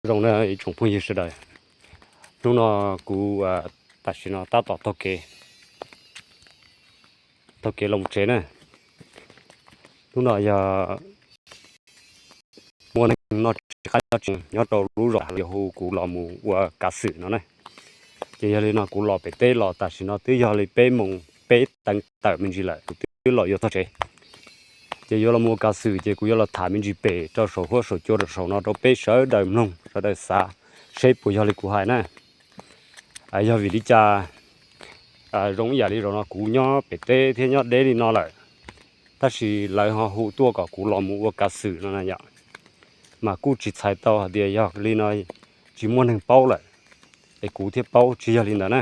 Zoo na ib tsoom phooj ywg sawv daws, hnub no kuv tam sim no tab tom taug kev, taug kev los tsev na. Hnub no yog muaj neeg noj tsis qab nyob tsis nyob rau lub zos yuav hu kuv los mus ua kav xwm no na. Ces yog li no kuv los pem teb los tam sim no twb yog li peb moos peb teev tawm me ntsis lawm kuv twb los yuav txog tsev. Ces yuav los mus ua kav xwm ces kuv yuav los tham me ntsis pem rau saum huab saum cua rau saum no rau peb sawv daws mloog sawv daws xav seb puas yog li kuv hais na. Yog vim li cas zoo ib yam li zaum no kuv nyob pem teb thiab nyob deb li no lawm, tab sis lawv ho hu tuaj kom kuv los mus ua kav xwm no na yom. Mas kuj tsis txhais tau hais tias yog li no tsis muaj neeg paub lawm, es kuv thiaj paub, tsis yog li ntawd na.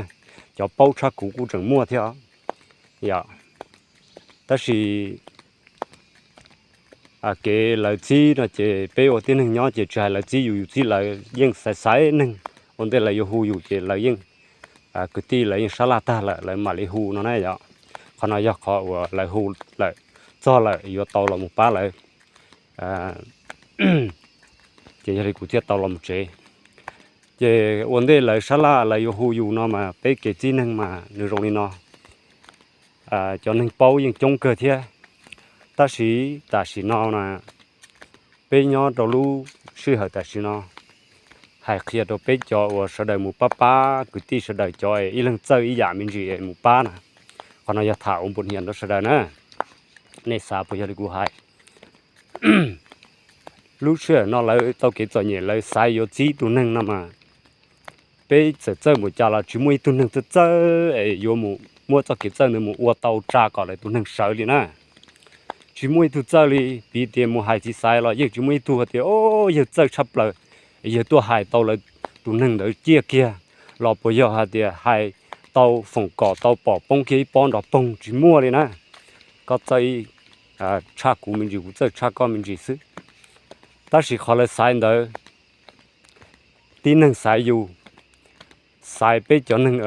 Cov paub tshaj kuv kuj tseem muaj thiab os. Yog, tab sis kev lawv txib no ces peb ua tib neeg nyob ces tsis hais lawv txib yus yus txib lawv, yeej xaiv xaiv neeg ua ntej lawv yuav hu yus ces lawv yeej, kwv tij lawv yeej sab laj tag lawm lawv mam li hu no na yom. Qhov no yog qhov uas lawv hu lawm, txog lawm yuav tau los mus pab lawv, ces yog li kuv thiaj tau los mus tsev. Ces ua ntej lawv sab laj lawv yuav hu yus no mas peb kev txib neeg mas nws zoo li no, cov neeg paub yeej coob kawg thiab. Tab sis tam sim no na, peb nyob rau lub sij hawm tam sim no, hais qhia rau peb cov uas sawv daws mus pab pab kwv tij sawv daws cov es ib leeg txawj ib yam me ntsis es mus pab na. Qhov no yog tham ua npuas hniav rau sawv daws na. Nej xav puas yog li kuv hais? Lub sij hawm no lawv tau kev txom nyem lawv xaiv yuav txib tus neeg no mas, peb txawm txawj npaum cas los tsis muaj ib tug neeg txawj txawj es yuav mus muab txoj kev txawj ntawd mus ua tau tsa kom lawv tus neeg sawv li na. Tsis muaj ib tug txawj li, piv tias mus hais txiv xaiv los yeej tsis muaj ib tug hais tias o, yawg txawj tshaj plaws, yawg tuaj hais tau lawv tus neeg ntawd ciaj kiag, los puas yog hais tias hais tau foom kom tau pom poob kiag ib pob nrov poog, tsis muaj li na. Koj txawj tshaj kuv me ntsis, kuv txawj tshaj koj me ntsis xwb. Tab sis qhov lawv xaiv ntawd, tib neeg xaiv yus, xaiv peb cov neeg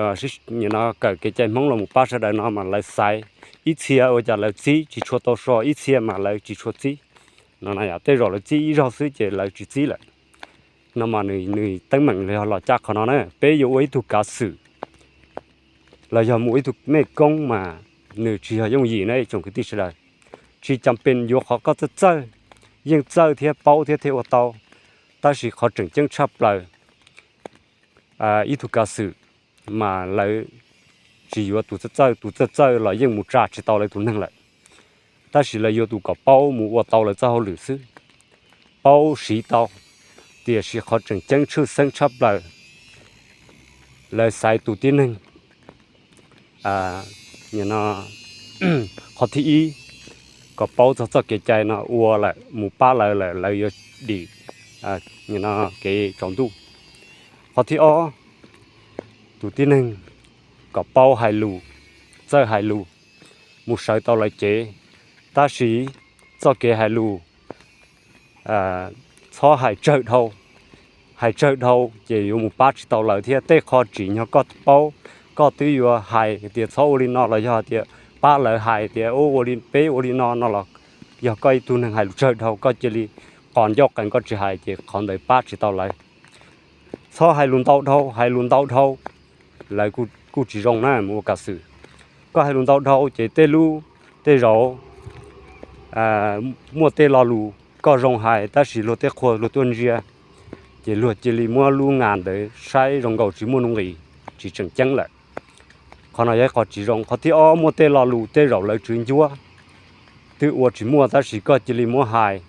no kawm kev cai Hmoob los mus pab sawv daws no mas lawv xaiv ib txhia ua cas lawv txib tsis tshua tau so, ib txhia mas lawv tsis tshua txib. No tej zaum lawv txib ib zaug xwb ces lawv tsis txib lawm. No mas nws teeb meem los yog los caj qhov no na, peb yuav ua ib tug kav xwm los yog mus ua ib tug mej koob mas nws tsis yog yooj yim na ib tsoom kwv tij sawv daws. Tsis cas pes yuav qhov koj txawj txawj, yeej txawj thiab paub thiab thiaj ua tau. Tab sis qhov tseem ceeb tshaj plaws, ib tug kav xwm mas lawv tsis yuav tus txawj txawj, tus txawj txawj los yeej mus tsa tsis tau lawv tus neeg lawm. Tab sis lawv yuav tus kom paub mus ua tau lawv txoj hauj lwm xwb, paub siv tau. Tiam sis qhov tseem ceeb tshwj xeeb tshaj plaws, lawv xaiv tus tib neeg, no, qhov thib ib, kom paub txog txoj kev cai no ua lawm mus pab lawv lawm lawv yuav dim kev tsaus ntuj. Qhov thib ob, tus tib neeg kom paub hais lus, txawj hais lus, mus sawv tau lawv cev. Tab sis txoj kev hais lus txhob hais tsawg dhau. Hais tsawg dhau ces yuav mus pab tsis tau lawv thiab. Tej qho tsim nyog koj paub, koj twb yuav hais tias txhob ua li no los yog tias pab lawv hais tias ua li peb ua li no no los yog koj ib tug neeg hais lus tsawg dhau koj cia li qos ncauj qees koj tsis hais ces qhov ntawd pab tsis tau lawv. Txhob hais lus ntau dhau, hais lus ntau dhau lawv kuj tsis zoo na mus ua kav xwm. Koj hais lus ntau dhau ces tej lub, tej zaum muaj tej lo lus koj zoo hais tab sis luag tej qhua luag tuaj ntsia ces luag cia li muab lub nga ntawd saib zoo nkaus tsis muaj nuj nqis, tsis tseem ceeb lawm. Qhov no yog ib qho tsis zoo. Qhov thib ob, muaj tej lo lus tej zaum lawv tswv ncuab twb ua tsis muaj tab sis koj cia li muab hais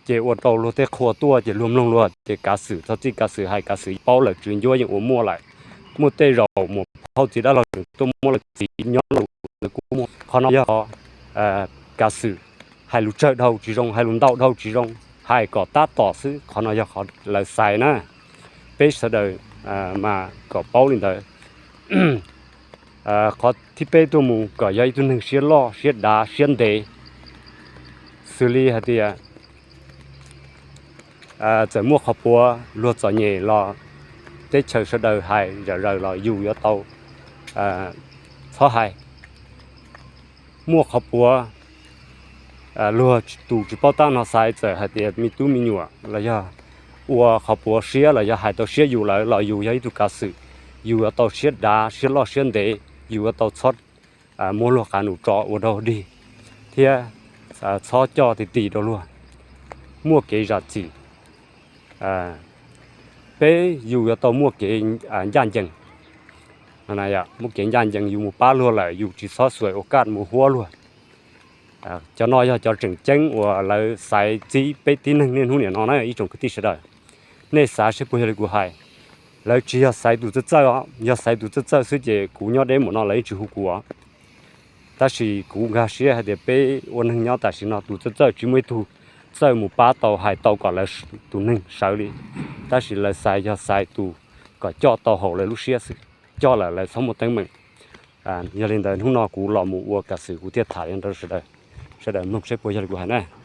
ces ua rau luag tej qhua tuaj ces luag mloog luag ces kav xwm txog txij kav xwm hais kav xwm paub lawm tswv ncuab yeej ua muaj lawm. Muaj tej zaum mus phauj txiv dab laug tseem tuaj muab lawv txiv nyob lus kuj muaj. Qhov no yog qhov kav xwm hais lus tsawg dhau tsis zoo, hais lus ntau dhau tsis zoo, hais kom tab tom xwb. Qhov no yog qhov lawv xaiv na, peb sawv daws mas kom paub li ntawd. Qhov thib peb tuaj mus kom yog ib tug neeg siab loj siab dav siab ntev, xws li hais tias txawm muaj qhov puav luag txom nyem los teb chaws sawv daws hais zam zaws los yus yuav tau txhob hais. Muaj qhov puav luag tus tsis paub tab no xaiv txawm hais tias me tub me nyuam los yog ua qhov puav siab los yog hais tau siab yus lawm los yus yog ib tug kav xwm, yus yuav tau siab dav siab loj siab ntev, yus yuav tau txhob muab luag qav num tso ua dog dig thiab txhob coj ti ti rau luag, muaj kev zam txim. Peb yus yuav tau muaj kev ncaj ncees, muaj kev ncaj ncees, yus mus pab luag lawm yus tsis txhob xuas ua kaj mus huab luag. Cov no yog cov tseem ceeb uas lawv xaiv txib peb tib neeg niaj hnub niam no na ib tsoom kwv tij sawv daws. Nej xav seb puas yog li kuv hais. Lawv tsis yog xaiv tus txawj txawj os, yog xaiv tus txawj txawj xwb ces kuv nyob deb mus no lawv yeej tsis hu kuv os. Tab sis kuv nkag siab hais tias peb ua neeg nyob tam sim no tus txawj txawj tsis muaj ib tug txawj mus pab tau hais tau kom lawv tus neeg sawv li. Tab sis lawv xaiv yog xaiv tus kom coj tau haum lawv lub siab xwb, coj lawm lawv txhob muaj teeb meem. Yog li ntawd hnub no kuv los mus ua kav xwm kuv thiaj tham li no rau sawv daws, sawv daws mloog seb puas yog li kuv hais na.